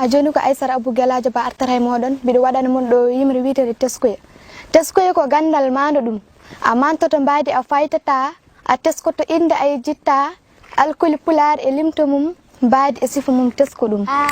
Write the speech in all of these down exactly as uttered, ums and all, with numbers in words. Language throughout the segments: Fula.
A jooni ko Aysata Abuu Gelaajo Ba artata e mooɗon, mbiɗo waɗana mon ɗo yimre wiyeteende teskuya. Teskuya ko ganndal maanɗo ɗum. A mantoto mbaadi a faytataa, a teskoto innde a yejjittaa, alkuli pulaar e limto mum, mbaadi e sifa mum tesko ɗum. A.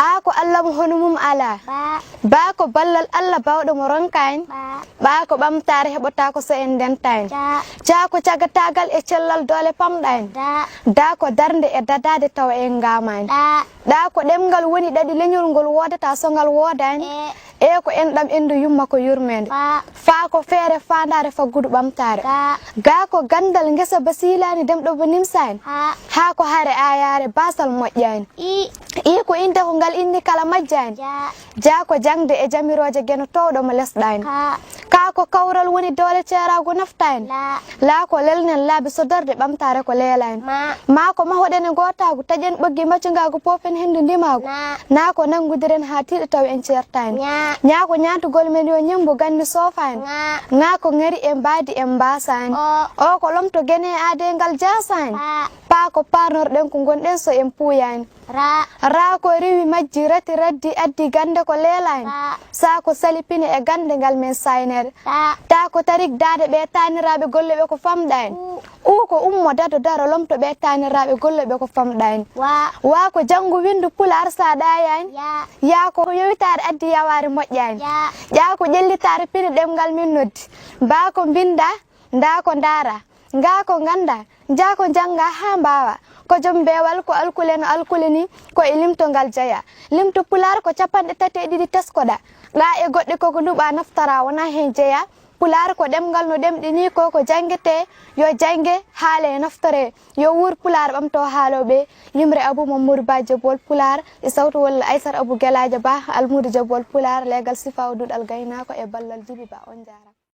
A ko Alla mo hono mum alaa. Ba. Ba ko ballal Alla baawɗo mo ronka en. Ba. Ɓa ko ɓamtaare heɓotaako so en ndentaani. Ca. Ca ko cagataagal e cellal doole pamɗaani. Da. Da ko darnde e dadaade tawa en ngaamaani. Ɗa. Ɗa ko ɗemngal woni ɗaɗi leñol ngol woodata so ngal woodaani. E. E ko enɗam enndu yumma ko yurmeende. Fa. Fa ko feere faandaare faggudu ɓamtaare. Ga. Ga ko ganndal ngesa ba siilaani demɗo ba nimsaani. Ha. Ha ko hare aayaare baasal moƴƴaani. I. I ko innde ko ngal inni kala majjaani. Ja. Ja ko jaŋde e jamirooje geno toowɗo mo lesɗaani. Ka. Ka ko kawral woni doole ceeraagu naftaani. La. La ko lelnen laabi sodorde ɓamtaare ko leelaani. Ma. Ma ko mahoɗen e ngootaagu taƴen ɓoggi maccungaagu poofen henndu ndimaagu. Na. Na ko nanngudiren haa tiiɗa taw en ceertaani. Ña. Ña ko ñaantugol men yo ñemmbu ganni soofaani. Ŋa. Ŋa ko ŋari e mbaadi en mbaasaani. O. O ko lomto gene aadee ngal jaasaani. Pa. Pa ko paarnorɗen ko ngonɗen so en puuyaani. Ra. Ra ko riwi majji rati raddi addi gannde ko leelaani. Ra. Sa ko sali pine e gannde ngal men saayneede. Ta. Ta ko tarik daade ɓe taaniraaɓe golloɓe ko famɗaani. U. U ko ummo dado daro lomto ɓe taaniraaɓe golloɓe ko famɗaani. Wa. Wa ko janngu winndu pulaar sa ɗaayaani. Ya. Ya ko yowitaare addi yawaare moƴƴaani. Ya. Ƴa ko ƴellitaare pine ɗemngal men noddi. Ba ko mbinnda, nda ko ndaara. Nga ko ngannda, nja ko njannga haa mbaawa. Ko joom mbeewal, ko alkule no alkule ni, ko e limto ngal jeya. Limto pulaar ko capanɗe tati e ɗiɗi teskoɗa. Ɗa e goɗɗe koko nuɓa naftara wona heen jeya. Pulaar ko ɗemngal no ɗemɗe ni ko ko janngete, yo jannge, haale e naftore. Yo wuur pulaar ɓamto haalooɓe. Yimre Abuu Mammadu Ba Jebwol Pulaar, e sawtu walla Aysata Abuu Gelaajo Ba, Almuudo Jebwol Pulaar, leegal Sifaawu Duɗal Gaynaako e ballal Jibi Ba. On njaaraama.